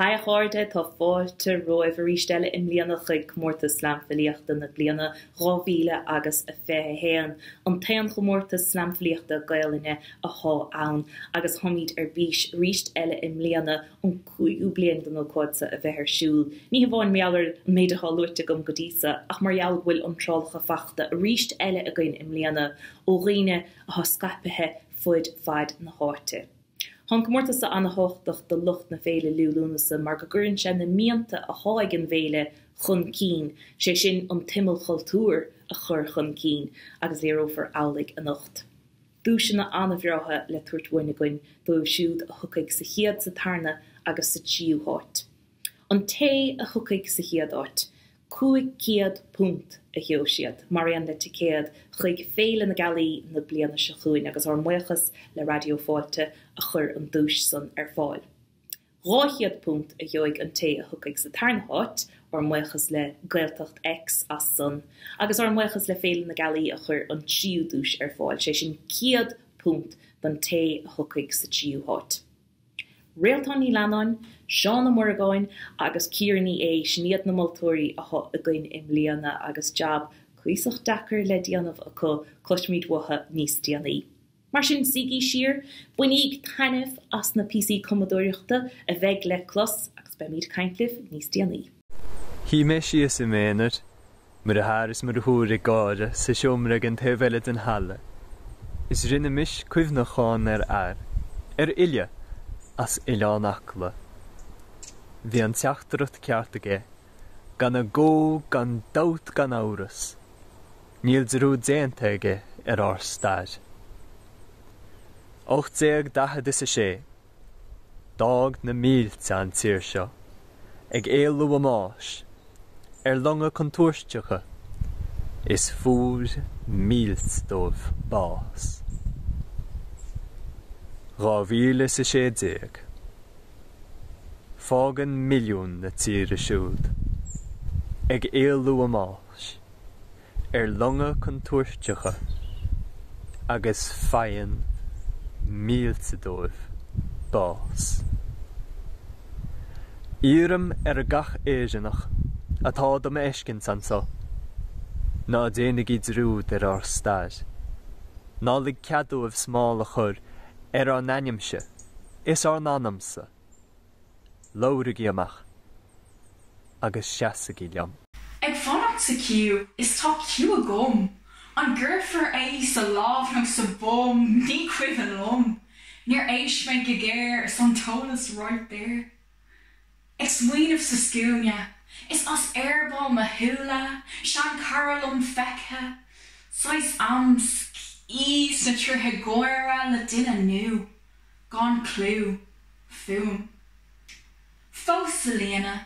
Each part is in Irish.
Haigh a chairde, tá fáilte romhaibh arís eile i mbliana chuig Comórtas Slam Filíochta na bliana 2000 agus a 21, an t-aon chomórtas slam filíochta Gaelainne athá ann, agus táimid ar bís arís eile i mbliana, an cúigiú bliain don ócáid seo a bheith ar siúl, ní hamháin mar gheall ar an méid athá luaite agam go dtí seo, ach mar gheall go bhfuil iontrálacha fachta arís eile againn i mbliana ó dhaoine athá scaipthe fuid faid na háite. Tá an comórtas seo ana-thábhachtach do lucht na féile Liú Lúnasa mar go gcuireann sé na mianta athá ag an bhféile chun cinn, sé sin an t-imeallchultúr a chur chun cinn, agus léireofar amhlaidh anocht. Duaiseanna ana-bhreátha le tabhairt uainn againn dóibh siúd a thiocfaidh sa chéad, sa tarna agus sa tríú háit. An té a thiocfaidh sa chéad áit, £500 a gheobhaidh siad, mar aon le ticéad chuig Féile na Gealaí na bliana seo chugainn agus ár mbuíochas le Raidió Fáilte a chuir an duais san ar fáil. £200 a gheobhaidh an té a thiocfaidh sa tarna háit, ár mbuíochas le Gaeltacht X as san, agus ár mbuíochas le Féile na Gealaí a chuir an tríú duais ar fáil, sé sin £100 don té a thiocfaidh sa tríú háit. Réaltán Ní Leannáin, Seán Ó Muireagáin agus Ciara Ní É, sin iad na moltóirí athá againn i mbliana agus jab cuíosach deacair le déanamh acu, cloisfimid uathu níos déanaí. Mar sin, suígí siar, bainíg taitneamh as na píosaí cumadóireachta a bheidh le clos agus beimid ag caint libh níos déanaí. Shuigh mé síos i m'aonar, mo dheartháir is mo dheirfiúr ag gáire sa seomra ag an taobh eile den halla, is rinnimis cuimhneachán ar fhear, ar fhile, as Oileán Acla. Bhí an teachtaireacht ceart aige, gan agó gan dabht gan amhras. Níl dearúd déanta aige ar ár stair. 1846. D'fhág na mílte an tír seo, ag éalú a mbáis, ar longa contúirteacha, is fuair mílte dóibh bás. 2016. Fágann milliúin na tíre siúd, ag éalú a mbáis. ar longa contúirteacha agus faigheann mílte dóibh bás. Iarraim ar gach Éireannach atá do m'fheiscint anso, ná déanaigí dearúd ar ár stair. Ná lig cead dóibh smál a chur ar ár n-ainmse is ár n-anamsa. Labhraigí amach agus seasaigí liom. Ag fanacht sa queue is tá queue agam An gcuirfear é sa lámh nó sa bum ní cuimhin liom Níor éist mé go géar is an t-eolas right there Ag smaoineamh sa scuaine is as eireaball mo shúile Sean cara liom feicthe Saghas amsc í sna troithe gáire le duine nua gan cliú fúm. Fós sa líne,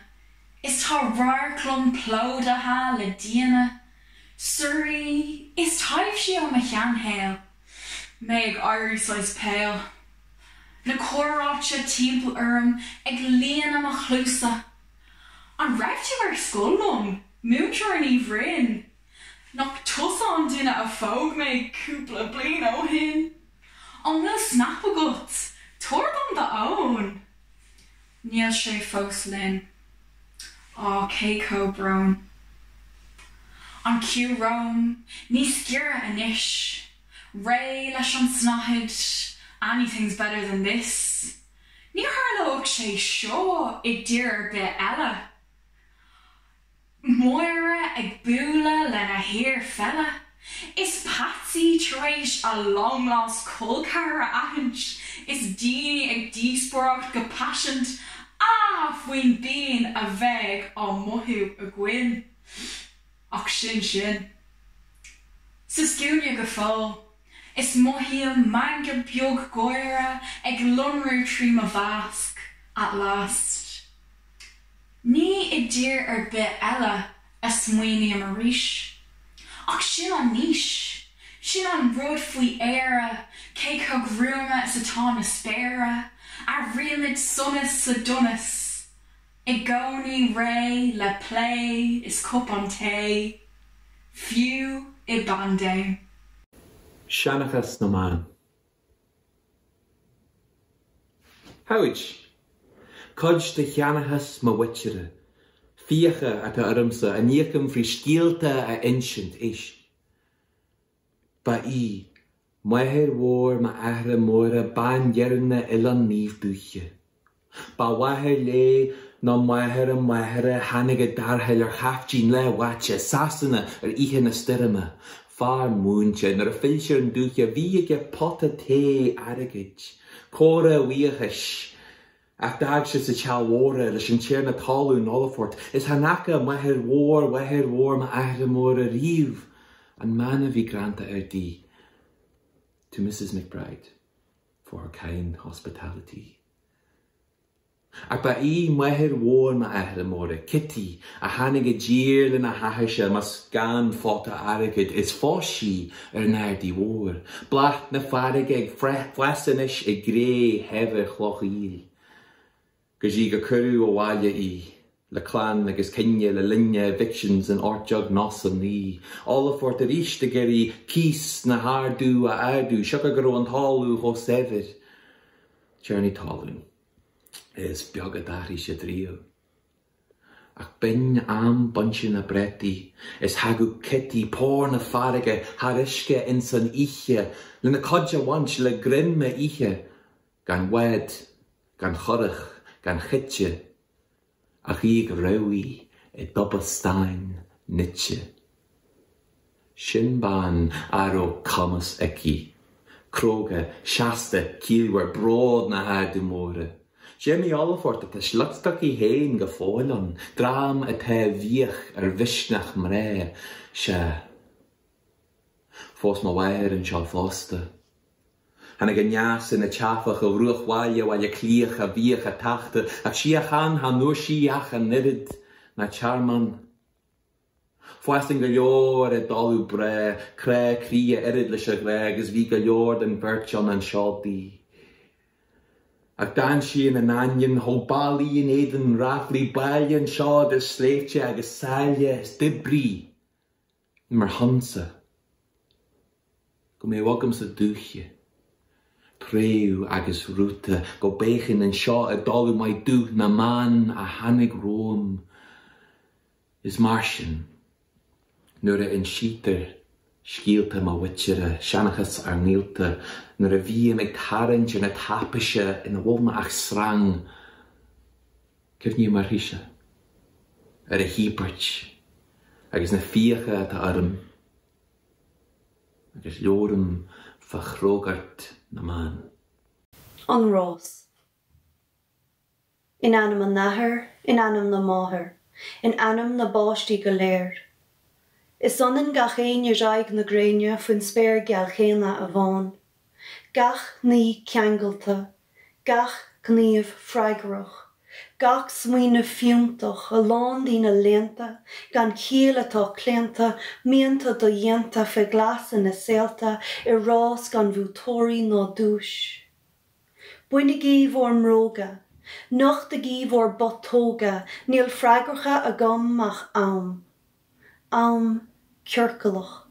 is tá radharc liom plódaithe le daoine, suirí is taibhsí ó mo sheanshaol, mé ag éirí saghas pale. Na comhráite timpeall orm ag líonadh mo chluasa. An raibh tú ar scoil liom, Múinteoir Ní Bhroin? Nach tusa an duine a phóg mé cúpla bliain ó shin? An bhfuil Snap agat? Tabhair dom do fhón! Níl sé fós linn. Á, cé chomh brón. An queue romham níos giorra anois. Réidh leis an snáthaid, anything's better than this. Ní tharlódh sé seo i dtír ar bith eile. Máire ag bualadh lena haoir pheile, is Patsy tar éis a long lost col ceathar a aithint, is daoine ag díospóireacht go paiseanta, ah faoin bpian a bheidh á mothú againn. Ach sin sin. Sa scuaine go fóill, is mothaím meangadh beag gáire ag lonrú trí mo mhasc, at last. Ní i dtír ar bith eile a smaoiním arís. Ach sin an niche. Sin an rud faoi Éire, cé chomh gruama is atá na spéire, airímid sonas sa donas. I gcónaí réidh le plé is cupán tae. Fiú i bpaindéim. Seanchas na mBan. Haigh duit! Cuid de sheanchas mo mhuintire. Fiacha atá ormsa a n-íocaim frí scéalta a insint, éist. Ba í máthair mhór m'athara móire bantiarna Oileán Naomh Dúiche. Ba mháthair léi ná máthair a máthara a tháinig i dtarrtháil ar chaiftín leathbháite Sasana ar oíche na stoirme. Fear múinte, nuair a phill sé ar an dúiche bhí aige pota tae airgid, comhartha a bhuíochais. Ach d'fhág sé sa teach mhór é leis an tiarna talún Olifort, is chan fhaca máthair mhór mháthair mhór m'athara móire riamh an mbean a bhí greanta air di, to Mrs McBride for her kind hospitality. Ach ba í máthair mhór m'athara móire, Kitty, a tháinig i dtír lena hathairse más gan phota airgid, is phós sí ar an Ardaidh Mhór. Bláth na farraige ag fás anois i gcré shaibhir Chloich Aoil. Go dtí gur cuireadh abhaile í, le clann agus cine le linn na evictions in 1899. Olifort arís ag iarraidh cíos na hArdú a ardú, siocair go raibh an talamh chomh saibhir. Tiarnaí talún. Is beag a d'athraigh siad riamh. Ach b'in am bainte na bpréataí, is thagadh Cití pór na farraige thar uisce ins an oíche lena cuid a bhaint le greim a ithe, gan bhád, gan churach, gan chite, ach í ag rabhadh i dtoba stáin nite. Sin bean a raibh cumas aici. Cróga, seasta, ciallmhar, bród na hArda Móire. Jimmy Olifort atá sliocht aici féin go fóill ann, dream atá i bhfiach ar mhisneach mná. Sea. Phós mo mháthair anseo fosta. Tháinig aneas ina teafach ó bhruachbhaile Bhaile Átha Cliath a bhíodh a tachtadh ach síocháin chan fhuair sí ach an oiread ná tearmann. Fásann go leor i dtalamh breá, crá croí a oiread leis a ghrá agus bhí go leor den bheirt ann anseo di. Ach d'fhan sí ina ndaingean, thóg ballaí in éadan ráflaí baile anseo idir sléibhte agus sáile is d'oibrigh mar shonsa go mbeadh agamsa dúiche, préamh agus rúta go bhféachfainn anseo i dtalamh maith dúch na mban a tháinig romham. Is mar sin, nuair a insítear scéalta mo mhuintire, seanchas ár ngaolta, nuair a bhím ag tarraingt ar na tapaise ina bhfuil mé ach srang, cuimhním uirthise, ar a híobairt agus na fiacha atá orm, agus labhraím fá chrógacht na mban. An Rás. In ainm an Athar, in ainm na Máthar, in ainm na bpáistí go léir. Is ionann gach éinne ar aghaidh na gréine faoin spéir geal chéanna a bhán. Gach ní ceangailte, gach gníomh freagrach, gach smaoineamh fiúntach, a lán daoine léannta, gan chiall atá claonta, mianta dodhéanta fé ghlas ina saolta, i rás gan bhuaiteoirí ná duais. Bainigí bhur mbróga, nochtaigí bhur bputóga, níl freagracha agam ach am. Am ciorcalach.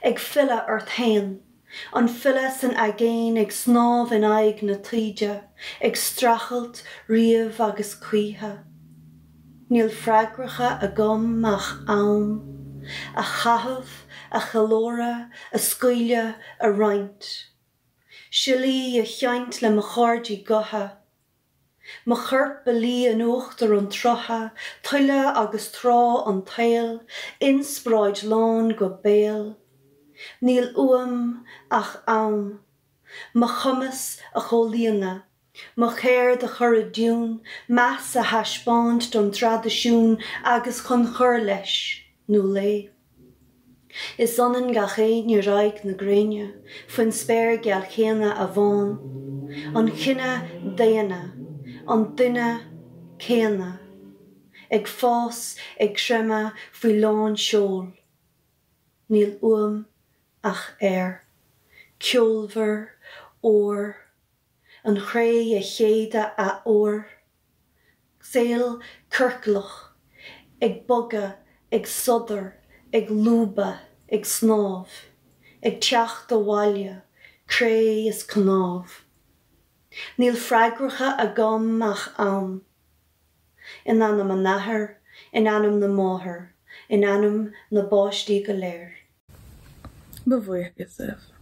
Ag filleadh ort fhéin. An file san aigéan ag snámh in aghaidh na taoide, ag streachailt riamh agus choíche. Níl freagracha agam ach am. A chaitheamh, a cheiliúradh, a scaoileadh, a roinnt. Siollaí a sheinnt le mo chairde gutha. Mo chorp a luí in uachtar an tsrutha, tuile agus trá an tsaoil, inspioráid lán go béal. Níl uaim ach am. Mo chumas a chomhlíonadh. Mo cheird a chur i dtiún, meas a thaispeáint don traidisiún agus chun cur leis, nó léi. Is ionann gach éinne ar aghaidh na gréine, faoin spéir gheal chéanna a bhán. An chine daonna, an duine céanna, ag fás, ag creimeadh faoi lán seoil. Níl uaim ach aer. Ceolmhar, úr. An chré a shéideadh athuair. Saol ciorclach, ag bogadh, ag sodar, ag lúbadh, ag snámh, ag teacht abhaile, cré is cnámh. Níl freagracha agam ach am. In ainm an Athar, in ainm na Máthar, in ainm na bpáistí go léir. Mo bhuíochas libh.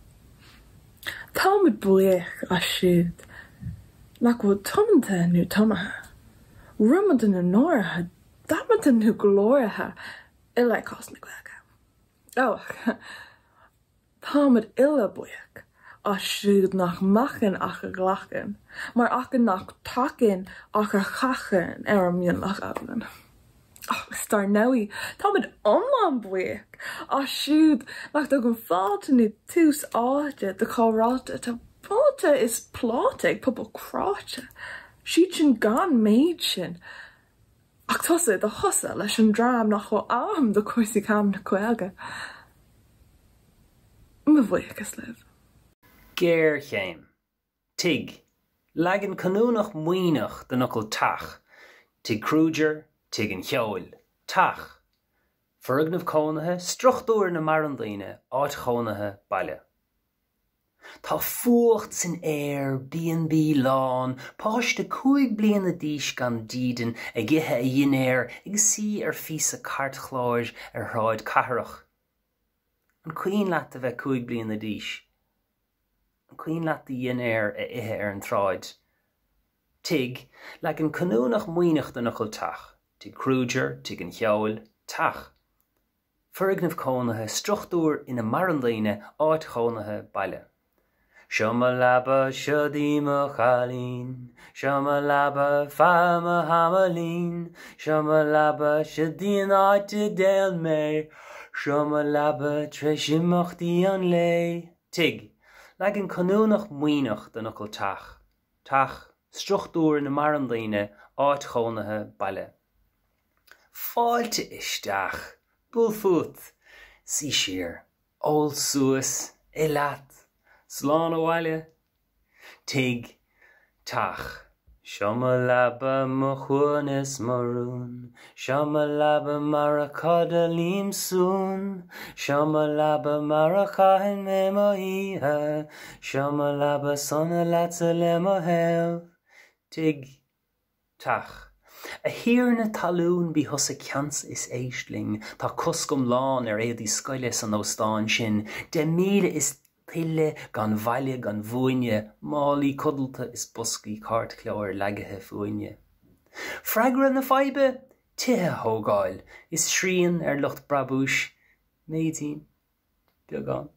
Táimid buíoch as siúd nach bhfuil tiomanta nó tumtha, ramanta nó náirithe, damanta nó glóraithe i leith cás na Gaeilge. Ó, Táimid uile buíoch as siúd nach mbacann ach a ghlacann, mar acu nach dtacann ach a chacann ar an mionlach álainn. Agus dar ndóigh, táimid iomlán buíoch as siúd nach dtugann fáilte nó tús áite do chomhráite atá pólta is pláite ag pobal cráite, siad sin gan méid sin ach tusa i do thusa leis an dream nach bhfuil am do chúrsaí cam na Gaeilge. Mo bhuíochas libh. Géarchéim. Tigh. Leagan canúnach Muimhneach den fhocal teach. Tigh Kruger, Tigh an Cheoil. Teach. Foirgneamh cónaithe, struchtúr ina maireann daoine, áit chónaithe, baile. Tá fuacht san aer, B&B lán, páiste 5 bliana d'aois gan dídean ag ithe a dhinnéir ag suí ar phíosa cairtchláir ar shráid cathrach. An cuimhin leat a bheith 5 bliana d'aois? An cuimhin leat do dhinnéar a ithe ar an tsráid? Tigh, leagan canúnach Muimhneach den fhocal teach, Tigh Kruger, Tigh an Cheoil, teach. Foirgneamh cónaithe, struchtúr ina maireann daoine, áit chónaithe, baile. Seo mo leaba, siod í mo chailín, Seo mo leaba feadh mo thamaillín, Seo mo leaba, siod í an áit a dtéann mé, Seo mo leaba tar éis imeachtaí an lae. Tigh, leagan canúnach Muimhneach den fhocal teach. Teach, struchtúr ina maireann daoine, áit chónaithe, baile. Fáilte isteach! Buail fút! Suigh siar! Ól suas! Ith leat! Slán abhaile! Tigh. Teach. Seo mo leaba, mo shuan is mo rún, Seo mo leaba mar a chodlaím suan, Seo mo leaba mar a chaitheann mé m'oíche, Seo mo leaba sona leatsa le mo thaobh. Tigh. Teach. A thiarna talún bí thusa ceansa is éist linn, tá cosc iomlán ar éadaí scoile san óstán sin, 10,000 is tuilleadh gan bhaile gan bhuaine, málaí codlata is boscaí cairtchláir leagaithe fúinne. Freagra na faidhbe? Tithe a thógáil, is srian ar lucht brabúis, méidín. Beagán.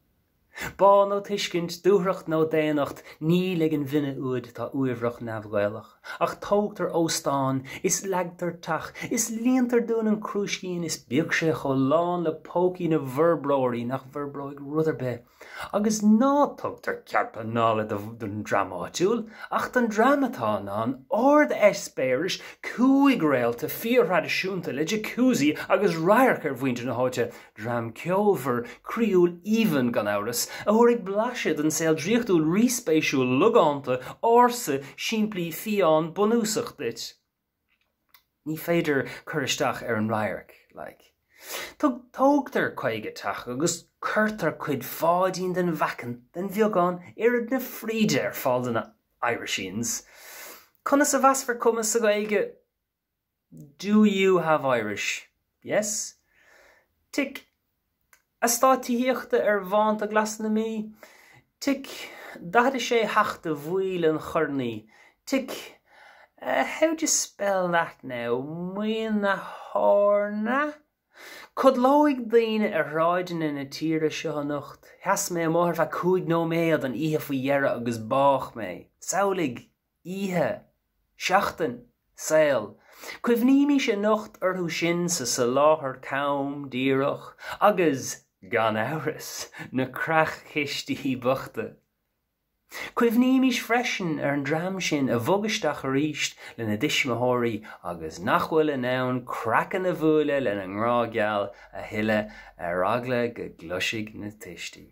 Bá nó tuiscint, dúthracht nó daonnacht, níl ag an bhfine úd atá uaibhreach neamh-Ghaelach. Ach tógtar óstán, is leagtar teach, is líontar Dún an Chrúiscín is bíodh sé chomh lán le pócaí na bhforbróirí nach bhforbróidh rud ar bith. Agus ná tugtar cead pleanála don dream áitiúil, ach don dream atá in ann ard-eispéiris cúig réalta fíorthraidisiúnta le jacuzzi agus radharc ar mhuintir na háite Dream ceolmhar, croíúil aoibhinn, gan amhras, a thabharfaidh blaiseadh den saol draíochtúil ríspéisiúil, logánta, ársa, simplí, fiáin, bunúsach duit. Ní féidir cur isteach ar an radharc, like. Tug, tógtar 50 teach agus cuirtear cuid Pháidín den mheacan, den bheagán, oiread na fríde ar fáil do na Irishians. Conas a mheasfar cumas sa Ghaeilge? Do you have Irish? Yes? Tic. Eastát tithíochta ar bhánta glasa na Mí? Tic. 46 theach de Mhaoil an Chornaí? Tic. How do you spell that now? Maoil na hEorna? Codlóidh daoine ar shráideanna na tíre seo anocht. Sheas mé amuigh ar feadh 5 nóiméad an oíche faoi dheireadh agus bádh mé. Samhlaigh! Oíche. Seachtain. Saol. Cuimhnímis anocht orthu sin sa soláthar cam, díreach, agus, gan amhras, na creach-chistí bochta. Cuimhnímis freisin ar an dream sin a bhog isteach arís lena dtuismitheoirí agus nach bhfuil in ann craiceann a bhualadh lena ngrá geal a thuilleadh ar eagla go gcloisfidh na tuistí.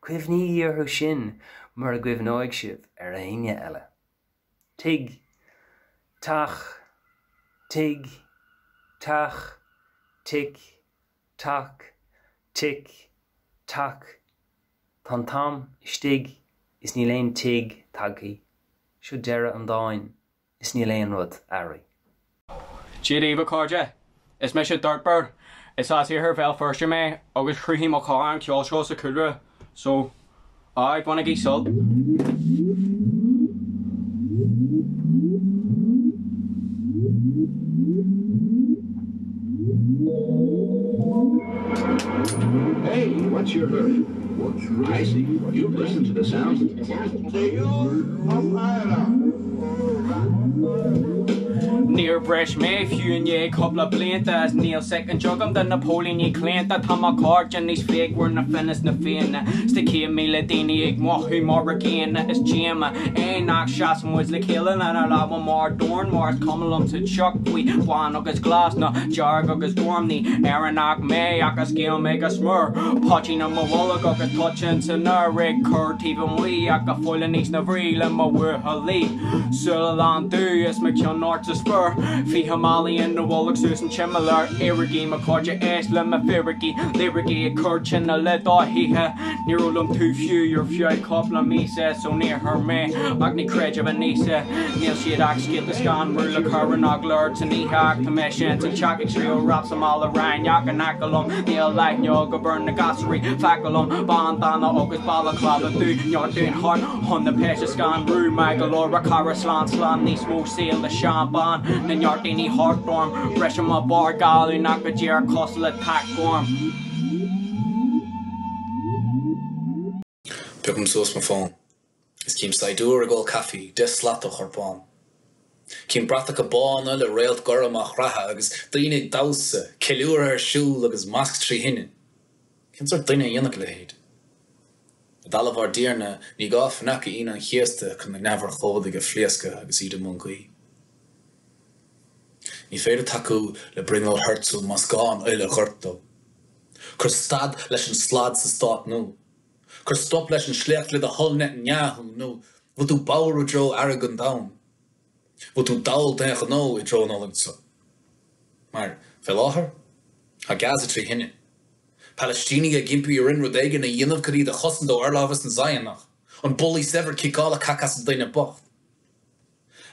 Cuimhnígí orthu sin mura gcuimhneoidh sibh ar éinne eile. Tigh. Teach. Tigh. Teach. Tic. Tac. Tic. Tac. Tá an t-am istigh is níl aon tigh tagthaí. Seo deireadh an dáin is níl aon rud athraithe. Dia daoibh, a chairde. Is mise Dirtbird. Is as iarthar Bhéal Feirste mé agus chruthaigh mo chara an ceol seo sa chúlra, so, aye, bainigí sult. Hey, what's your hurry? I see. You've listened to the sounds. Níor bhris mé fiú i ndiaidh cúpla blianta is níl soicind agam do na póilíní claonta Tá mo chairde níos fíochmhaire ná Finn is na Fianna 's tá 100,000 daoine ag mothú mar a gcéanna Is díoma é nach seasann muid le chéile lenár lámha mar dorn Mar is cuma liom sa tsioc faoi bhán agus glas nó dearg agus gorm Ní Éireannach mé ach is Gael mé go smior Poitín i mo bholg agus toiteán san aer ag cur taobh amuigh ach go fóill in ísle brí le mo bhuachaillí. Súile lán dubh is mo cheann ard sa spéir. 20 malaí ina bholg suas an tsimléar. Éirigí mo chairde éist le mo fíricí. Liricí ag cur tine le do thithe. Ní raibh liom tú fiú ar feadh cúpla míosa so níor chuir mé ach ní creidim in Íosa. Níl siad ach scéalta scanrúil le cur an eagla ort san oíche ach tá mise ins an teach ag scríobh rap sa mbaile Ráinneach in aice liom. Níl aithne agam ar na gasúirí feiceáil liom bandána agus balaclava dubh neart dúinn thart chun na péist a scanrú maith go leor a chara slán slán níos mó saoil le seanbán na neart daoine thart orm briseadh mo barr gallúnach go díreach cosúil le tac gorm. Piocaim suas mo fón. Is cím saighdiúir ag ól caife, 10 slat ó chorpán. Cím bratacha bána le réalt gorm á chroitheadh agus daoine ag damhsa, ceiliúradh ar siúl agus masc trí thine. Cén sórt duine a dhéanfadh a leithéid? I dtalamh ár dTiarna, ní gá fanac Aoine an Chéasta chun na neamhurchóidigh a phléascadh agus iad i mbun guí. Ní féidir tacú le brionglóid Herzl más gá an fhuil a dhoirteadh dó. Cuir stad leis an slad sa stát nua. Cuir stop leis an sléacht le do thoil Netanyahu nó bhfuil tú bodhar i dtreo fhearg an domhain? Bhfuil tú dall d'aon ghnó i dtreo an fhulaingt seo? Mar, fé láthair, tá Gaza trí thine. Palaistínigh ag impí orainn rud éigin a dhéanamh chun iad a chosaint ó fhorlámhas na Zionach. An bullaí saibhir ciceála cac as an duine bocht.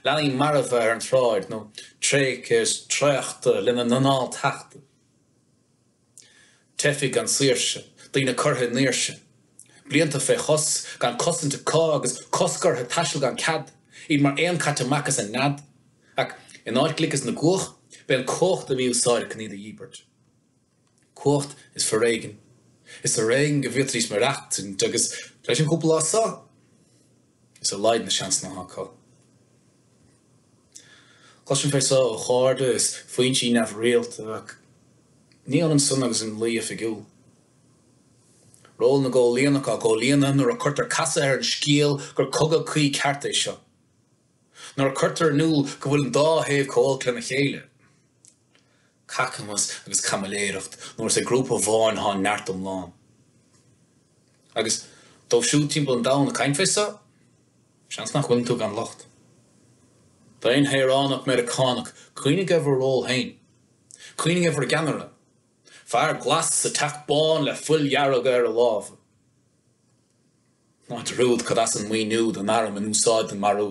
Leanaí marbha ar an tsráid nó tréigthe is traochta lena n-anáil tachta. Teifigh gan saoirse, daoine curtha i ndaoirse. Blianta fé chos, gan cosaint acu agus cosc orthu taisteal gan cead, iad mar éan caite amach as a nead. Ach in áit gliceas na gcuach, b'é an cumhacht a mí-úsáideadh chun iad a dhíbirt. Cumhacht is foréigean. Is ar éigean go bhféadfaidís maireachtaint agus tar éis an chúpla lá so, is ar laghad na seansanna atá acu. Cloisim fé so ó chairde is foinsí neamhrialta ach ní ionann san agus an luí oifigiúil. Ról na gcóilíneach á gcomhlíonadh nuair a cuirtear casadh ar an scéal gur cogadh cuí ceart é seo. Nuair a cuirtear in iúl go bhfuil an dá thaobh chomh holc lena chéile. Cacamas agus caimiléireacht nuair is ag grúpa amháin atá an neart iomlán. Agus dóibh siúd timpeall an domhain ag caint fé so, Seans nach bhfuileann tú gan locht. D'aon shaoránach Meiriceánach, cuimhnigh ar bhur ról féin. Cuimhnigh ar bhur gceannaire. Fear glas sa Teach Bán le fuil dhearg ar a lámha. Ná dearúd cad as an maoiniú don arm in úsáid don marú.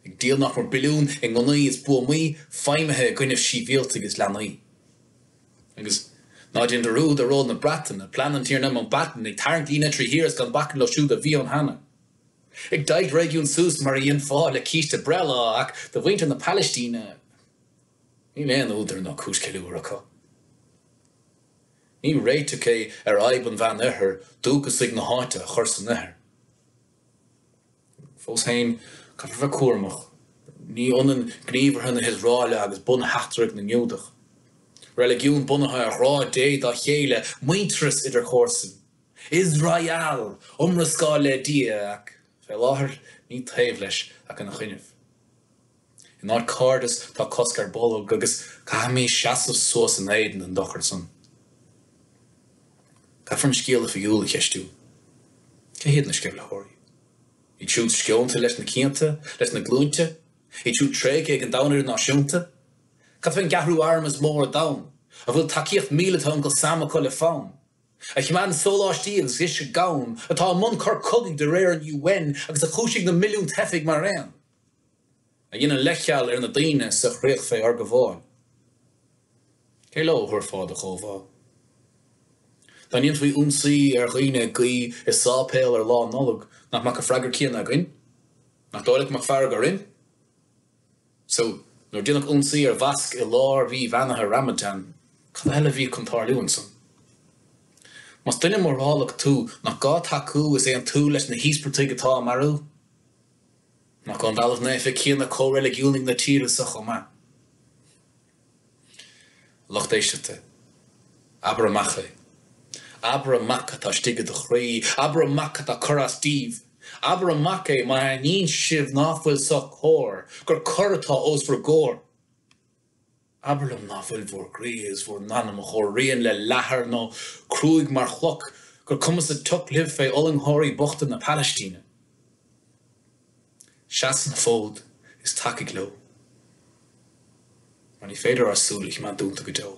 Ag díol nach mór billiún i ngunnaí is buamaí feidhmithe i gcoinnibh síbhialtaigh is leanaí. Agus ná déan dearúd ar ról na Breataine, plean an Tiarna Mountbatten ag tarraingt líne trí thír is gan bacainn leo siúd a bhí ann cheana. Ag deighilt réigiún suas mar a dhéanfá le císte breithlá ach do mhuintir na Palaistíne níl aon údar ná cúis ceiliúradh acu. Ní réiteach é ar fhadhb an Mheán Oirthir dúchasaigh na háite a chur san ithir. Fós féin, caithfear bheith cúramach. Ní ionann gníomhartha na hIosraeile agus buntheachtaireacht na nGiúdach. Reiligiún bunaithe ar ghrá Dé dá chéile, muintearas idir chomharsain. Iosrael! Iomrascáil le Dia, ach fé láthair ní taobh leis ach ina choinnibh. In áit cairdeas tá cosc ar bolg agus caithfimís seasamh suas in éadan an dochar san. Caithfear an scéal oifigiúil a cheistiú. Cé hiad na sceimhlitheoirí? Iad siúd sceonta leis na cianta, leis na glúinte? Iad siúd tréigthe ag an domhan idirnáisiúnta? Cad fén gceathrú arm is mó ar domhan, a bhfuil tacaíocht míleata Uncail Sam acu le fonn? A choimeádann sóláistí agus uisce gann, atá i mbun coir cogaidh de réir an UN agus a chúisigh na milliúin teifigh mar aon? A dhéanann leithcheal ar na daoine sa chríoch fé fhorghabháil. Cé leo a thabharfá do chomhbhá? Dá ndéanfaí ionsaí ar dhaoine ag guí i sáipéal ar Lá Nollag, nach mbeadh an freagra céanna againn? Nach dóigh leat go mbeadh fearg orainn? So, nuair a déanadh ionsaí ar mhosc i lár mhí bheannaithe Ramadan, cad eile a bhí chun tarlú ansan? Más duine mórálach tú, nach gá tacú is aontú leis na híospartaigh atá á marú? Nach ón dtalamh naofa céanna comhreiligiúnaigh na tíre so chomh maith? A lucht éisteachta, abair amach é. Abair amach cad tá istigh i do chroí, abair amach cad tá ag cur as daoibh. Abair amach é má aithníonn sibh ná fuil so cóir, gur coir atá os bhur gcomhair. Abair liom ná fuil bhur gcroí is bhur n-anam chomh righin le leathar nó cruaidh mar chloch, gur cuma sa tsioc libh fé fhulaingtheoirí bochta na Palaistíne. Seas an fód is tacaigh leo. Mar ní féidir ár súile a choimeád dúnta go deo.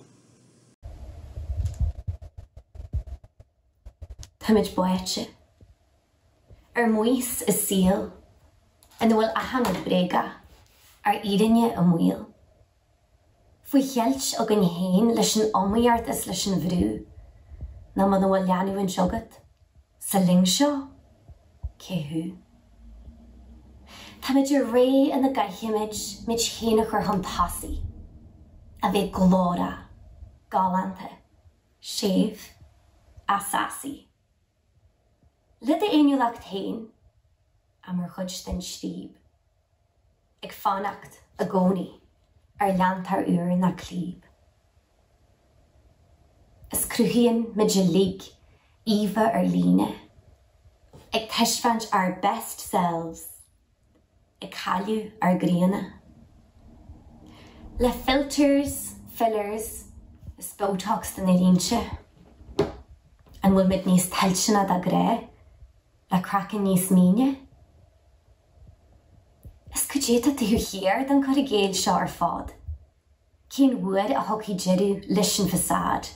Táimid báite. Ar maos i saol ina bhfuil achan rud bréagach, ár bhfírinne i mbaol. Faoi cheilt againn féin leis an iomaíocht is leis an bhrú, nó muna bhfuil leanúint agat sa linn seo, cé thú? Táimid i ré ina gcaithfimid muid féin a chur chun tosaigh, a bheith glórach, galánta, séimh, ach sassy. Le d'fhéiniúlacht féin, ach mar chuid den tríb. Ag fanacht i gcónaí ar leantóir úr ná clib. Is cruthaíonn muid uilig íomhá ar líne, ag taispeáint ár best selves, ag cailleadh ár gcroíanna. Le filters, fillers is botox do na línte, an bhfuil muid níos toilteanaí do ghrá le craiceann níos míne? Is cad é atá taobh thiar den cur i gcéill seo ar fad? Cén uair a thiocfaidh deireadh leis an facade?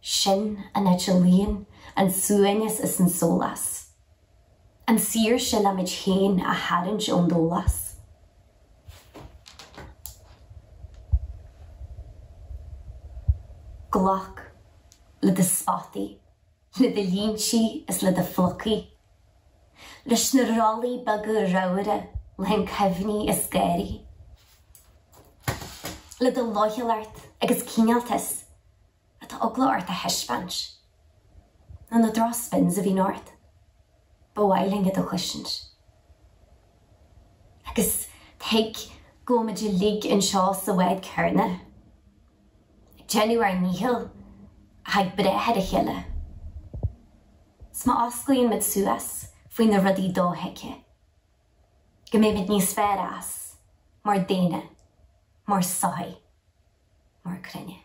Sin an áit a luíonn an suaimhneas is an sólás. An saoirse le muid féin a tharraingt ón dólás. Glac le do spotaí. Le do líntí is le do phlucaí. Leis na rollaí beaga ramhra le haghaidh cuimhní is gáirí. Le do fhlaithiúlacht agus cineáltas atá eagla ort a thaispeáint. Nó na droch-spins a bhíonn ort, ba mhaith linn iad a chloisint. Agus tuig go bhfuil muid uilig anseo sa bhád céanna. Ag déanamh ár ndícheall ach ag brath ar a chéile. 'S má osclaíonn muid suas faoi na rudaí dothuigthe, go mbeidh muid níos fearr as, mar daoine, mar sochaí, mar cruinne.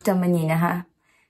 Do m'iníonacha.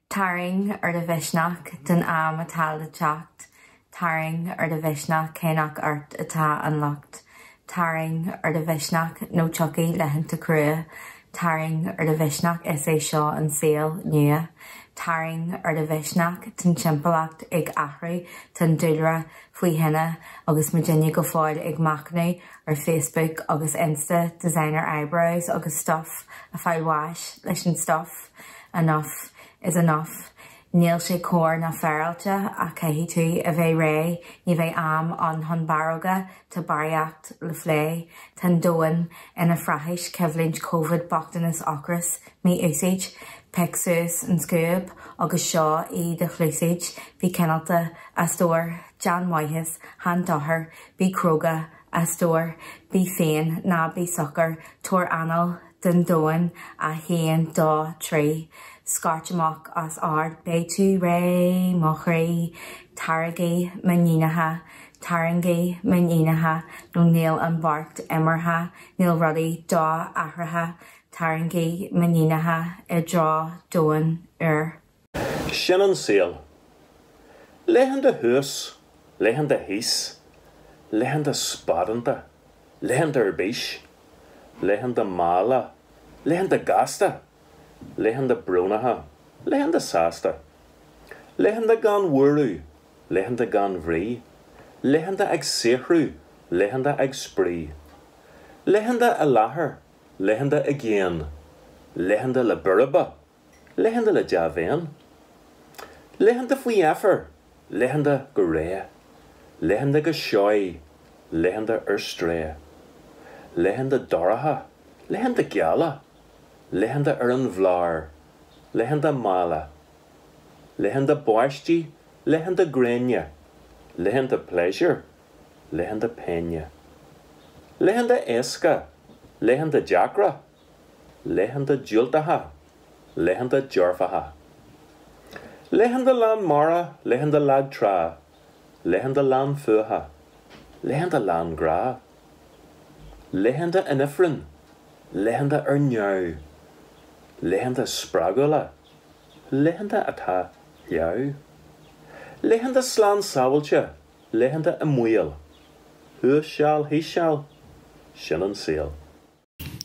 Tarraing ar do mhisneach don am atá le teacht, Tarraing ar do mhisneach cé nach ort atá an locht, Tarraing ar do mhisneach nó tiocfaidh laethanta crua, Tarraing ar do mhisneach is é seo an saol nua, Tarraing ar do mhisneach tá'n timpeallacht ag athrú, Tá'n dúlra faoi thine agus muidinne go fóill ag machnamh ar Facebook agus Insta, designer eyebrows agus stuff a fáil bháis leis an stuff, enough is enough. Níl sé cóir ná féaráilte ach caithfidh tú a bheith réidh, ní bheidh am ann chun barróga, tá barraíocht le plé, tá an domhan ina phraghais, coimhlint, Covid, bochtanas, ocras, mí-úsáid, pioc suas an scuab agus seo í do chluasaid, bí cineálta, a stór, déan maitheas, chan dochar, bí cróga, a stór, bí féin, ná bí socair, tabhair anáil don domhan, 1, 2, 3, scairt amach os ard, beidh tú réidh, mo chroí, taraigí, m'iníonacha, tarraingí, m'iníonacha, nó níl an beart imeartha, níl rudaí do-athraithe, tarraingí, m'iníonacha, i dtreo domhan úr. Sin an saol. Laethanta thuas, laethanta thíos, laethanta sparánta, laethanta ar bís, laethanta malla, laethanta gasta, laethanta brónacha, laethanta sásta. Laethanta gan bhuaireamh, laethanta gan bhrí, laethanta ag saothrú, Laethanta ag spraoi. Laethanta i láthair, laethanta i gcéin. Laethanta le boirbe, laethanta le dea-mhéin. Laethanta faoi dheifir, laethanta go réidh. Laethanta go seoigh, laethanta ar strae. Laethanta dorcha, laethanta geala. Laethanta ar an bhlár, laethanta malla. Laethanta báistí, laethanta gréine. Laethanta pléisiúir, laethanta péine. Laethanta éasca, laethanta deacra. Laethanta diúltacha, laethanta dearfacha. Laethanta lán mara, laethanta lag trá. Laethanta lán fuatha, laethanta lán grá. Laethanta in ifreann, laethanta ar neamh. Laethanta spreagúla, laethanta atá leamh. Laethanta slán sábháilte, laethanta i mbaol. Thuas seal, thíos seal, sin an saol.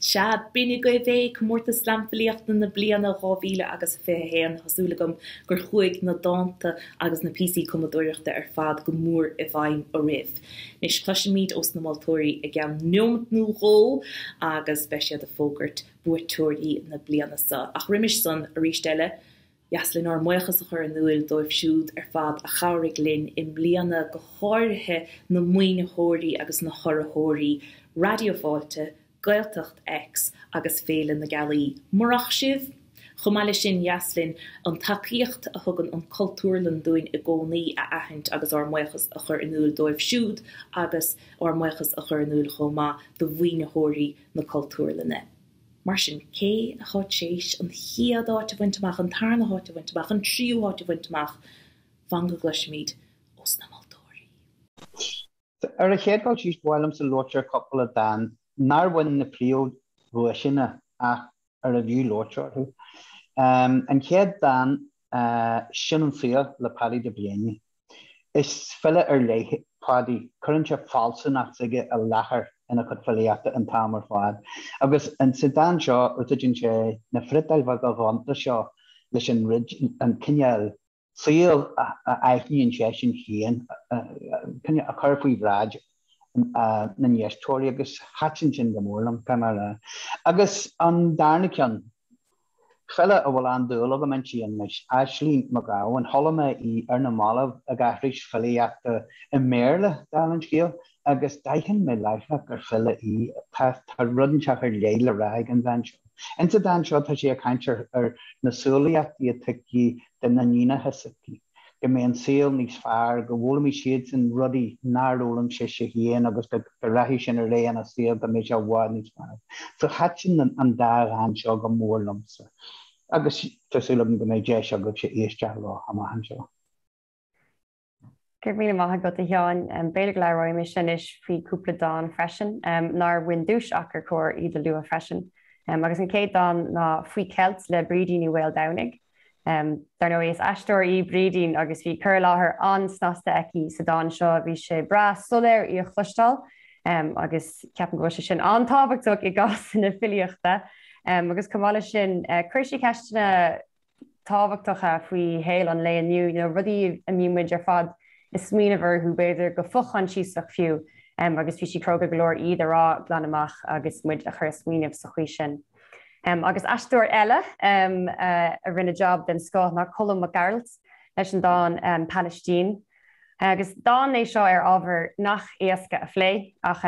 Sea, b'in agaibh é, Comórtas Slamfhilíochta na bliana 2000 agus 21. Tá súil agam gur chuaigh na dánta agus na píosaí cumadóireachta ar fad go mór i bhfeidhm oraibh. Anois, cloisfimid ós na moltóirí i gceann neomat nó dhó agus beidh siad ag fógairt buaiteoirí na bliana seo. Ach roimis san, arís eile, dheas linn ár mbuíochas a chur in úil dóibh siúd ar fad a chabhraigh linn i mbliana, go háirithe na maoinitheoirí agus na hurraitheoirí, Raidió Fáilte, Gaeltacht X agus Féile na Gealaí. Murach sibh! Chomh maith leis sin, dheas linn an tacaíocht a thugann an Cultúrlann dúinn i gcónaí a aithint agus ár mbuíochas a chur in úil dóibh siúd agus ár mbuíochas a chur in úil chomh maith do mhaoinitheoirí na Cultúrlainne. Mar sin, cé atá tar éis an chéad áit a bhaint amach, an tarna háit a bhaint amach, an tríú háit a bhaint amach? Fan go gcloisfimid ós na moltóirí. Ar an chéad dul síos, ba mhaith liomsa labhairt ar chúpla dán nár bhain na príomhdhuaiseanna ach arbh fhiú labhairt orthu. An chéad dán, Sin an Saol le Paddy de Bléine. Is file ar leith é Paddy. Cuireann sé fealsúnacht s'aige i láthair ina chuid filíochta an t-am ar fad. Agus sa dán seo, úsáideann sé na friotail bheaga ghonta seo leis an rud, an cineál saoil a aithníonn seisean féin, a chur faoi bhráid na n-éisteoirí agus thaitin sin go mór liom, caithfidh mé a rá. Agus an darna ceann, File a bhfuil an-dúil agam inti anois, Aisling Mac Gabhann. Chuala mé í ar na mallaibh ag aithris filíochta i mBéarla, dála an scéil, agus d'aithin mé láithreach gur file í. Tá rud inteacht ar leith le rá ag an bhean seo. Insa dán seo tá sí ag caint ar na samhlaíochtaí atá aici do na níonacha s'aici. go mbeidh an saol níos fearr, go bhfoghlaimeoidh siadsan rudaí nár fhoghlaim sise féin agus go rachaidh sin ar aghaidh ina saol go mbeidh sé i bhfad níos fearr. So thaitin an dá dhán seo go mór liomsa agus tá súil agam go mbeidh deis agaibhse éisteacht leo amach anseo. Go raibh míle maith agat a Sheáin. B'fhéidir go labhróidh mise anois faoi cúpla dán freisin nár bhain duais ach ar chóir iad a lua freisin. Agus an chéad dán ná Faoi Cheilt le Brídín Ní Mhaoldomhnaigh. Dar ndóigh, is aisteoir í Brídín agus bhí cur i láthair an-snasta aici sa dán seo. Bhí sé breá soiléir í a chloisteáil agus ceapaim go bhfuil sé sin an-tábhachtach i gcásanna filíochta. Agus chomh maith leis sin, chuir sí ceisteanna tábhachtacha faoi shaol an lae inniu, you know, rudaí a mbíonn muid ar fad ag smaoineamh orthu, b'fhéidir go fo-choinsiasach fiú, agus bhí sí cróga go leor iad a rá glan amach agus muid a chur ag smaoineamh sa chaoi sin. Agus aisteoir eile a rinne jab den scoth ná Colm Mac Gearailt leis an dán 'Palaistín'. Agus dán é seo ar ábhar nach éasca a phlé ach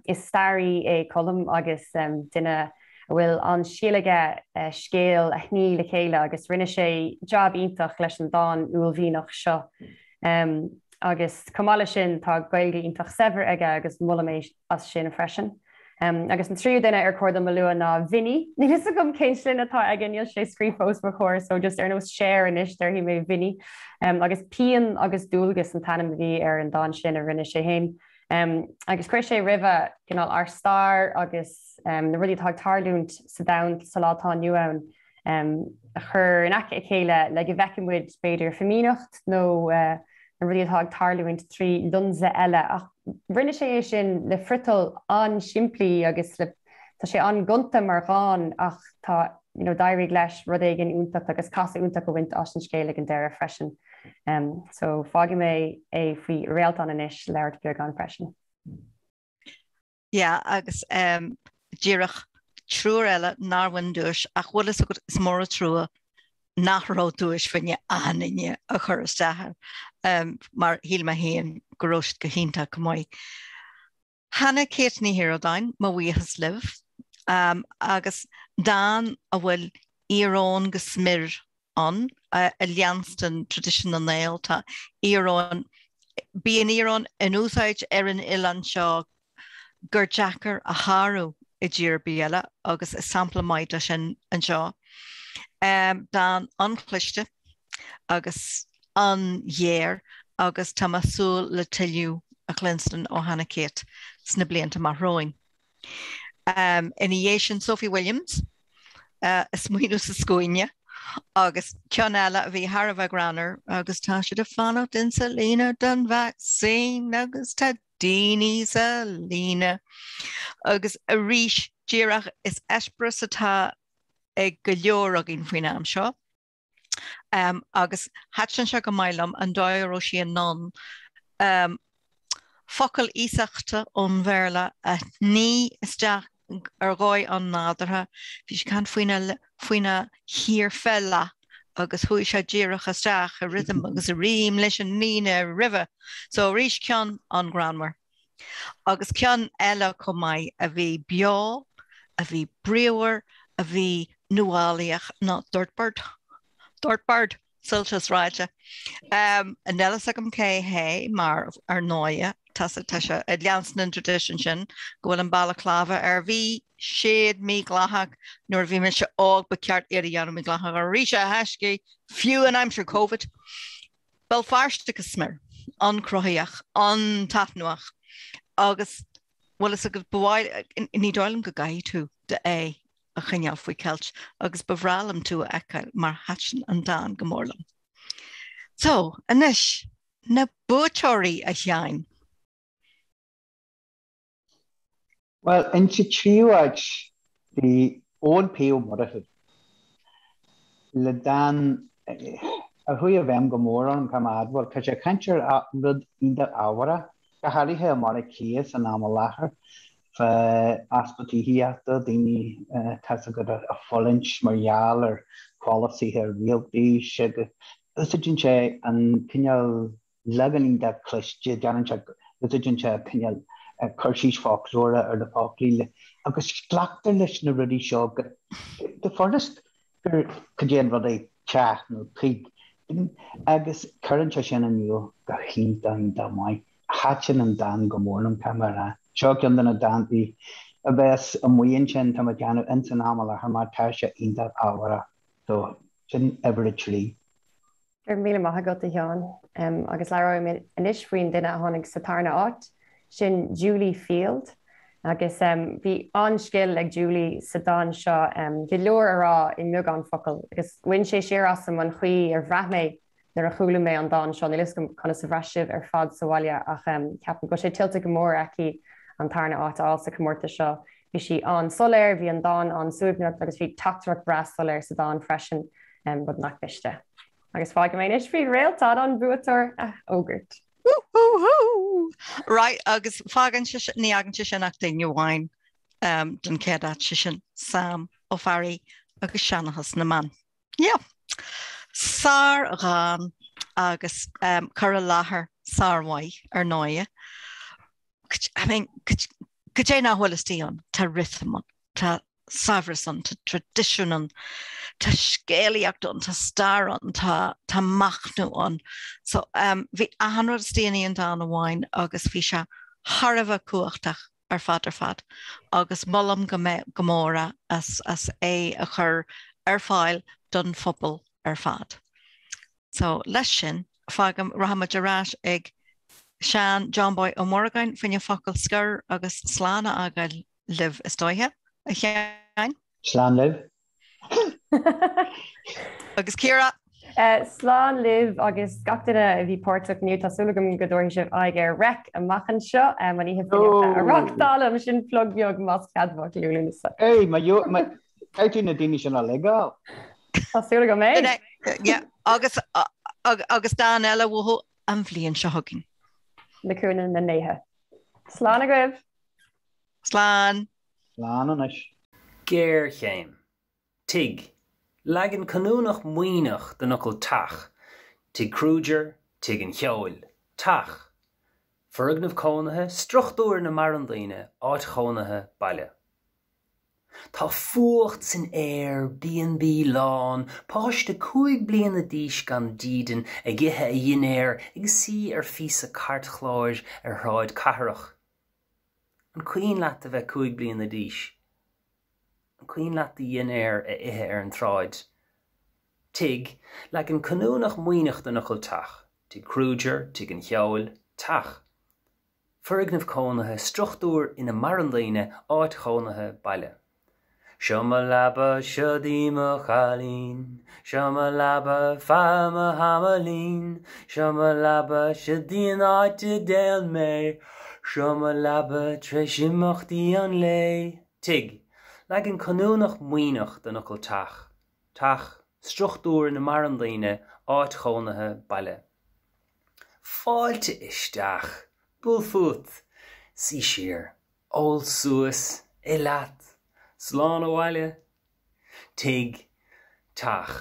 is staraí é Colm agus duine a bhfuil an-scil aige scéal a shnoí le chéile agus rinne sé jab iontach leis an dán uaillmhianach seo. Agus chomh maith leis sin tá Gaeilge iontach saibhir aige agus molaim é as sin freisin. Agus an tríú duine ar chóir dom a lua ná Vinny. Níl fhios agam cén sloinne atá aige, níl sé scríofa os mo chomhair so just ar nós Cher anois déarfaidh mé Vinny. Agus Pian agus Dualgas an t-ainm a bhí ar an dán sin a rinne sé féin. Agus chuir sé roimhe cineál ár stair agus na rudaí atá ag tarlúint sa domhan sa lá atá inniu ann a chur in aice a chéile le go bhfeicfidh muid b'fhéidir fimíneacht nó na rudaí atá ag tarlúint trí lionsa eile ach rinne sé é sin le friotal an-simplí agus le tá sé an-ghonta mar dhán ach tá you know d'éirigh leis rud éigin iontach agus casadh iontach a bhaint as an scéal ag an deireadh freisin. So fágfaidh mé é faoi Réaltán anois labhairt beagán freisin. Yeah, agus díreach triúr eile nár bhain duais ach bhfuil fhios agat is mór an trua nach raibh duais fá choinne achan duine a chuir isteach air mar shíl mé féin go raibh siad go hiontach go maith. Hannah Kate Ní Shioradáin, mo bhuíochas libh. Agus dán a bhfuil íoróin go smior ann, a leanstan traidisiún na nGael, tá íoróin, bíonn íoróin in úsáid ar an oileán seo gur deacair a shárú i dtír ar bith eile agus is sampla maith de sin anseo. Dán an-chliste agus an-ghéar agus tá mé ag súil le tuilleadh a chluinstin ó Hannah Kate sna blianta amach romhainn. Ina dhiaidh sin Sophie Williams, ag smaoineamh sa scuaine agus ceann eile a bhí thar a bheith greannmhar agus tá siad ag fanacht insa líne don vacsaín agus tá daoine sa líne agus arís díreach is eispéireas atá ag go leor againn faoin am seo. Agus thaitin sé go maith liom an dóigh a raibh sí in ann focail iasachta ón Bhéarla a shní isteach ar dhóigh an-nádúrtha. Bhí sí ag caint faoina faoina thír fé leath agus chuaigh sé díreach isteach i rithim agus i rím leis an líne roimhe. So arís ceann an-ghreannmhar. Agus ceann eile chomh maith a bhí beo, a bhí bríomhar, a bhí nuálaíoch ná Dirtbird. Dirtbird! Soilse sráide. Níl a fhios agam cé hé mar ar ndóighe tá sé ag leanstan an traidisiún sin go bhfuil an balaclava air. Bhí siad mídhleathach nuair a bhí mise óg, ba cheart iad a dhéanamh mídhleathach arís a thaiscí, fiú in aimsir Covid. Béal Feirste go smior, an-chruthaíoch, an-taitneamhach agus bhfuil fhios agat, ba mhaith, ní dóigh liom go gcaithfidh tú d'aghaidh a choinneáil faoi cheilt agus ba bhreá liom tú a fheiceáil mar thaitin an dán go mór liom. So, anois, na buaiteoirí, a Sheáin! Bhuel, insa tríú háit bhí Eoin P. Ó Murchú le dán a chuaigh i bhfeidhm go mór orm, caithfidh mé a admháil. Tá sé ag caint ar rud iontach ábharach, go háirithe i mBaile Átha Cliath san am i láthair, fá easpa tithíochta, daoine tá 'fhios agat ag fulaingt mar gheall ar pholasaithe rialtais agus úsáideann sé an cineál leagan iontach cliste, déanann sé, úsáideann sé cineál cur síos foclóra ar na foclaí agus glactar leis na rudaí seo go go furast gur cad é an rud é teach nó tigh agus cuireann sé sin in iúl go hiontach iontach maith. Thaitin an dán go mór liom, caithfidh mé a rá. Seo ceann de na dántaí a bheas amuigh ansin, tá mé ag déanamh, ins an am i láthair mar tá sé iontach ábharach. So, sin uimhir a trí. Go raibh míle maith agat, a Sheáin. Agus labhróidh mé anois faoin duine a tháinig sa tarna áit, sin Julie Field. Agus bhí an-scil ag Julie sa dán seo, go leor a rá i mbeagán focal. Agus bhain sé siar asam an chaoi ar bhraith mé nuair a chuala mé an dán seo. Níl a fhios agam conas a bhraith sibh ar fad sa bhaile ach ceapaim go bhfuil sé tuillte go mór aici an tarna áit a fháil sa chomórtas seo. Bhí sí an-soiléir, bhí an dán an-suaimhneach agus bhí teachtaireacht bhreá soiléir sa dán freisin. rud nach miste. Agus fágfaidh mé anois faoi Réaltán an buaiteoir a fhógairt. Woohoo! Right, agus fágann sé sin, ní fhágann sé sin ach duine amháin don chéad áit, sé sin Sam Ó Fearraigh agus Seanchas na mBan. Yeah. Sár-dhán agus cur i láthair sármhaith ar ndóighe. I mean, cad é nach bhfuil istigh ann? Tá rithim ann, tá saibhreas ann, tá traidisiún ann, tá scéalaíocht ann, tá stair ann, tá tá machnamh ann. So um, bhí achan rud istigh in aon dán amháin agus bhí sé thar a bheith cumhachtach ar fad ar fad agus molaim go go mór é as as é a chur ar fáil don phobal ar fad. So leis sin fágaim rachaimid ar ais ag Seán John Boy Ó Muireagáin fá choinne focal scoir agus slán a fhágáil libh is dóiche, a Sheáin. Slán libh. Agus Ciara? Slán libh agus gach duine a bhí páirteach inniu. Tá súil agam go dtabharfaidh sibh aghaidh ar Reic amach anseo, an oíche filíochta a reáchtálaim. Sin plug beag más ceadmhach, Liú Lúnasa. Hey, má caithfidh tú na daoine sin a ligeáil. Tá súil agam é. Yeah, agus agus dán eile uathu an bhliain seo chugainn. Le cúnamh na ndéithe. Slán agaibh! Slán! Slán anois. Géarchéim. Tigh. Leagan canúnach Muimhneach den fhocal teach. Tigh Kruger, Tigh an Cheoil. Teach. Foirgneamh cónaithe, struchtúr ina maireann daoine, áit chónaithe, baile. Tá fuacht san aer, B&B lán, páiste 5 bliana d'aois gan dídean ag ithe a dhinnéir, ag suí ar phíosa cairtchláir ar shráid cathrach. An cuimhin leat a bheith 5 bliana d'aois? An cuimhin leat do dhinnéar a ithe ar an tsráid? Tigh, leagan canúnach Muimhneach den fhocal teach, Tigh Kruger, Tigh an Cheoil, teach. Foirgneamh cónaithe, struchtúr ina maireann daoine, áit chónaithe, baile. Seo mo leaba, siod í mo chailín, Seo mo leaba feadh mo thamaillín, Seo mo leaba, siod í an áit a dtéann mé, Seo mo leaba tar éis imeachtaí an lae. Tigh, leagan canúnach Muimhneach den fhocal teach, teach, struchtúr ina maireann daoine, áit chónaithe, baile. Fáilte isteach! Buail fút! Suigh siar! Ól suas, ith leat, slán abhaile. Tigh, teach.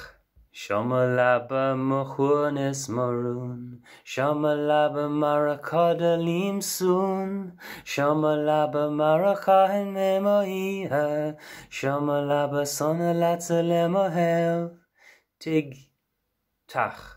Seo mo leaba, mo shuan is mo rún, Seo mo leaba mar a chodlaím suan, Seo mo leaba mar a chaitheann mé mo oíche, Seo mo leaba sona leatsa le mo thaobh. Tigh, Teach.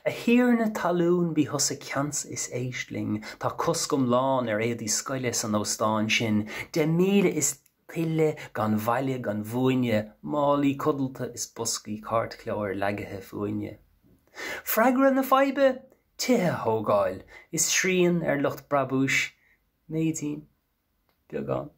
A thiarna talún bí thusa ceansa is éist linn, tá cosc iomlán ar éadaí scoile san óstán sin, 10,000 is tuilleadh gan bhaile gan bhuaine, málaí codlata is boscaí cairtchláir leagaithe fúinne. Freagra na faidhbe? Tithe a thógáil, is srian ar lucht brabúis, méidín. Beagán.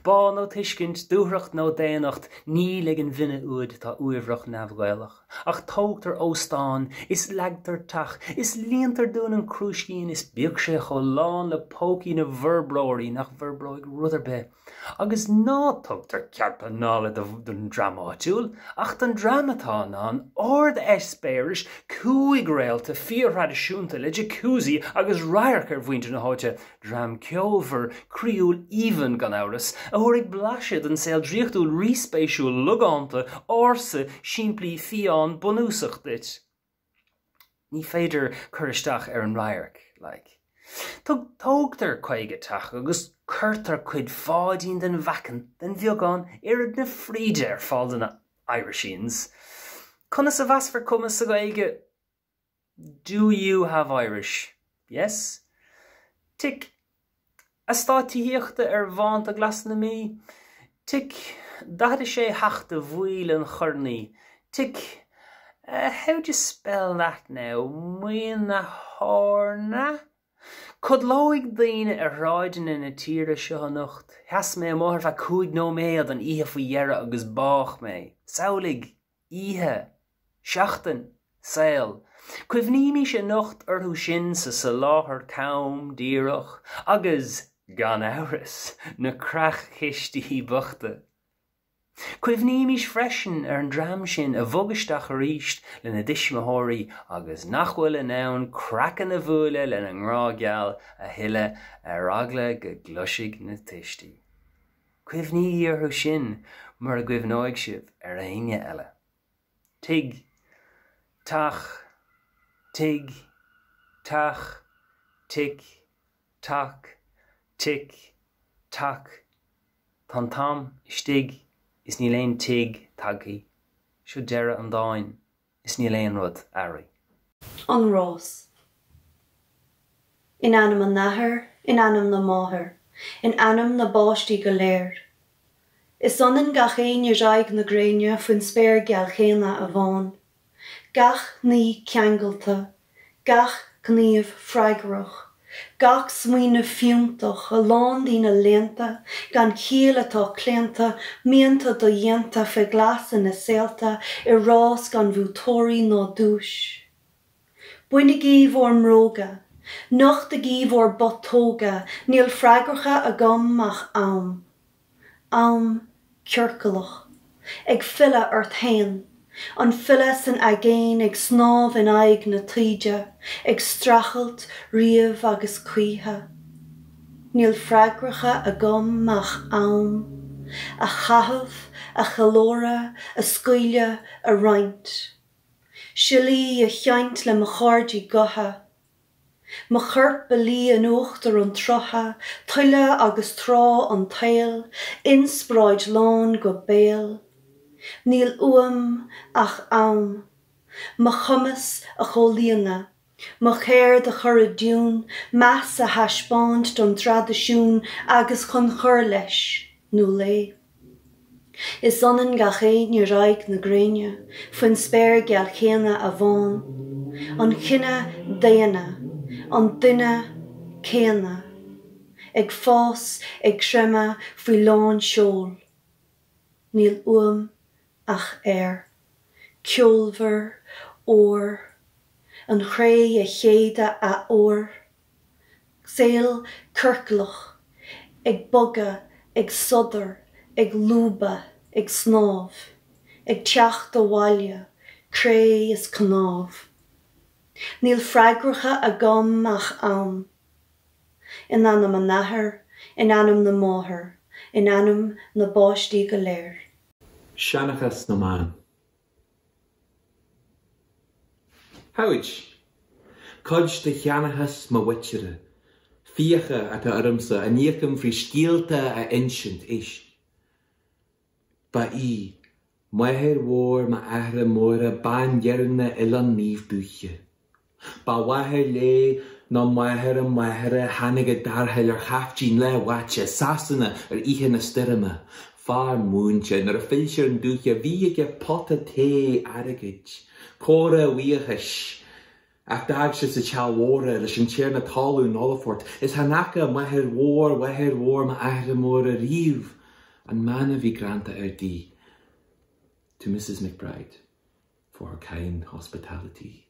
Bá nó tuiscint, dúthracht nó daonnacht, níl ag an bhfine úd atá uaibhreach neamh-Ghaelach. Ach tógtar óstán, is leagtar teach, is líontar Dún an Chrúiscín is bíodh sé chomh lán le pócaí na bhforbróirí nach bhforbróidh rud ar bith. Agus ná tugtar cead pleanála don dream áitiúil, ach don dream atá in ann ard-eispéiris cúig réalta fíorthraidisiúnta le jacuzzi agus radharc ar mhuintir na háite Dream ceolmhar, croíúil aoibhinn, gan amhras, a thabharfaidh blaiseadh den saol draíochtúil ríspéisiúil, logánta, ársa, simplí, fiáin, bunúsach duit. Ní féidir cur isteach ar an radharc, like. Tug, tógtar 50 teach agus cuirtear cuid pháidín den mheacan, den bheagán, oiread na fríde ar fáil do na Irishians. Conas a mheasfar cumas sa Ghaeilge? Do you have Irish? Yes? Tic. Eastát tithíochta ar bhánta glasa na Mí? Tic. 46 theach de bhaill an Chornaí? Tic. How do you spell that now? Maoil na hEorna? Codlóidh daoine ar shráideanna na tíre seo anocht. Sheas mé amuigh ar feadh 5 nóiméad an oíche faoi dheireadh agus bádh mé. Samhlaigh! Oíche. Seachtain. Saol. Cuimhnímis anocht orthu sin sa soláthar cam, díreach, agus, gan amhras, na creach-chistí bochta. Cuimhnímis freisin ar an dream sin a bhog isteach arís lena dtuismitheoirí agus nach bhfuil in ann craiceann a bhualadh lena ngrá geal a thuilleadh ar eagla go gcloisfidh na tuistí. Cuimhnígí orthu sin mura gcuimhneoidh sibh ar éinne eile. Tigh. Teach. Tigh. Teach. Tic. Tac. Tic. Tac. Tá an t-am istigh is níl aon tigh tagthaí. Seo deireadh an dáin. Is níl aon rud athraithe. An Rás. In ainm an Athar, in ainm na Máthar, in ainm na bpáistí go léir. Is ionann gach éinne ar aghaidh na gréine faoin spéir geal chéanna a bhán. Gach ní ceangailte, gach gníomh freagrach, gach smaoineamh fiúntach, a lán daoine léannta, gan chiall atá claonta, mianta dodhéanta faoi ghlas ina saolta, i rás gan bhuaiteoirí ná duais. Bainigí bhur mbróga, nochtaigí bhur bputóga, níl freagracha agam ach am. Am ciorclach. Ag filleadh ort fhéin. An file san aigéan ag snámh in aghaidh na taoide, ag streachailt riamh agus choíche. Níl freagracha agam ach am a chaitheamh, a cheiliúradh, a scaoileadh, a roinnt. Siollaí a sheinnt le mo chairde gutha. Mo chorp a luí in uachtar an tsrutha, tuile agus trá an tsaoil, inspioráid lán go béal. Níl uaim ach am. Mo chumas a chomhlíonadh. Mo cheird a chur i dtiún, meas a thaispeáint don dtraidisiún agus chun cur leis, nó léi. Is ionann gach éinne ar aghaidh na gréine, faoin spéir gheal chéanna a bhán. An chine daonna, an duine céanna, ag fás, ag creimeadh faoi lán seoil. Níl uaim ach aer. Ceolmhar, úr, an chré a shéideadh athuair. Saol ciorclach, ag bogadh, ag sodar, ag lúbadh, ag snámh, ag teacht abhaile, cré is cnámh. Níl freagracha agam ach am. In ainm an Athar, in ainm na Máthar, in ainm na bpáistí go léir. Seanchas na mBan. Haud! Cuid de sheanchas mo mhuintire, fiacha atá ormsa a n-íocaim faoi scéalta a insint, éist. Ba í máthair mhór m'athara móire bantiarna Oileán Naomh Dúiche. Ba mháthair léi ná máthair a máthara a tháinig i dtarrtháil ar chaiftín leathbháite Sasana ar oíche na stoirme. Fear múinte, nuair a phill sé ar an dúiche bhí aige pota tae airgid, comhartha a bhuíochais. Ach d'fhág sé sa teach mhór é leis an tiarna talún Olifort, is chan fhaca máthair mhór mháthair mhór m'athara móire riamh an mbean a bhí greanta air di To Mrs McBride for her kind hospitality.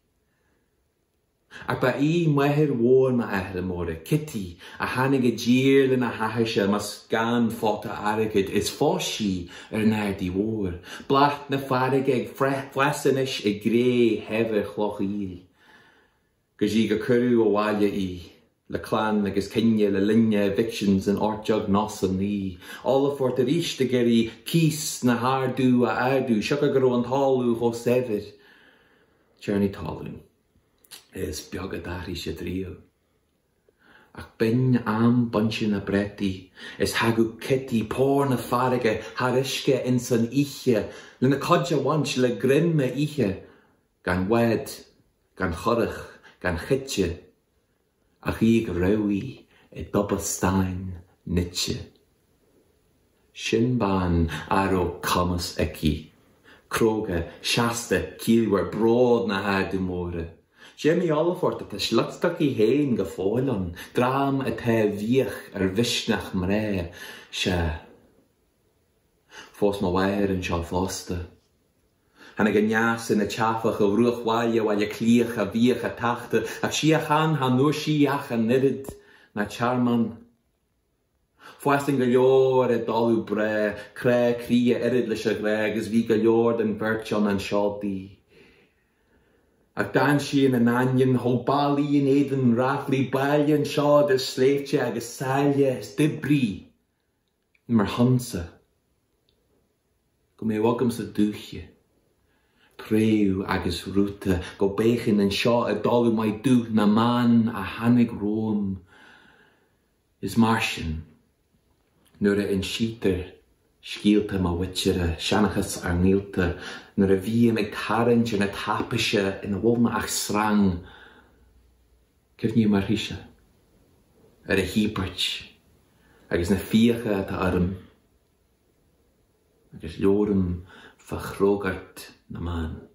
Ach ba í máthair mhór m'athara móire, Kitty, a tháinig i dtír lena hathairse más gan phota airgid is phós sí ar an Ardaidh Mhór, bláth na farraige ag fás anois i gcré shaibhir Chloich Aoil, go dtí gur cuireadh abhaile í, le clann agus cine le linn na evictions in 1899. Olifort arís ag iarraidh cíos na hArdú a ardú, siocair go raibh an talamh chomh saibhir. Tiarnaí talún, is beag a d'athraigh siad riamh. Ach b'in am bainte na bpréataí is thagadh Kitty pór na farraige thar uisce ins an oíche lena cuid a bhaint le greim a ithe, gan bhád, gan churach, gan chite, ach í ag rabhadh i dtoba stáin nite. Sin bean a raibh cumas aici. Cróga, seasta, ciallmhar, bród na hArda Móire. Jimmy Olifort atá sliocht aici féin go fóill ann, dream atá i bhfiach ar mhisneach mná, sea, phós mo mháthair anseo fosta. Tháinig aneas ina teafach ó bhruachbhaile Bhaile Átha Cliath a bhíodh a tachtadh, ach síocháin chan fhuair sí ach an oiread ná tearmann. Fásann go leor i dtalamh breá, crá croí a oiread leis a ghrá agus bhí go leor den bheirt ann anseo di. Ach d'fhan sí ina ndaingean, thóg ballaí in éadan ráflaí baile anseo idir sléibhte agus sáile is d'oibrigh mar shonsa go mbeadh agamsa dúiche, préamh agus rúta go bhféachfainn anseo i dtalamh maith Dúch na mBan a tháinig romham. Is mar sin, nuair a insítear scéalta mo mhuintire, seanchas ár ngaolta, nuair a bhím ag tarraingt ar na taipéise ina bhfuil mé ach srang, cuimhním uirthise, ar a híobairt agus na fiacha atá orm, agus labhraím fá chrógacht na mban.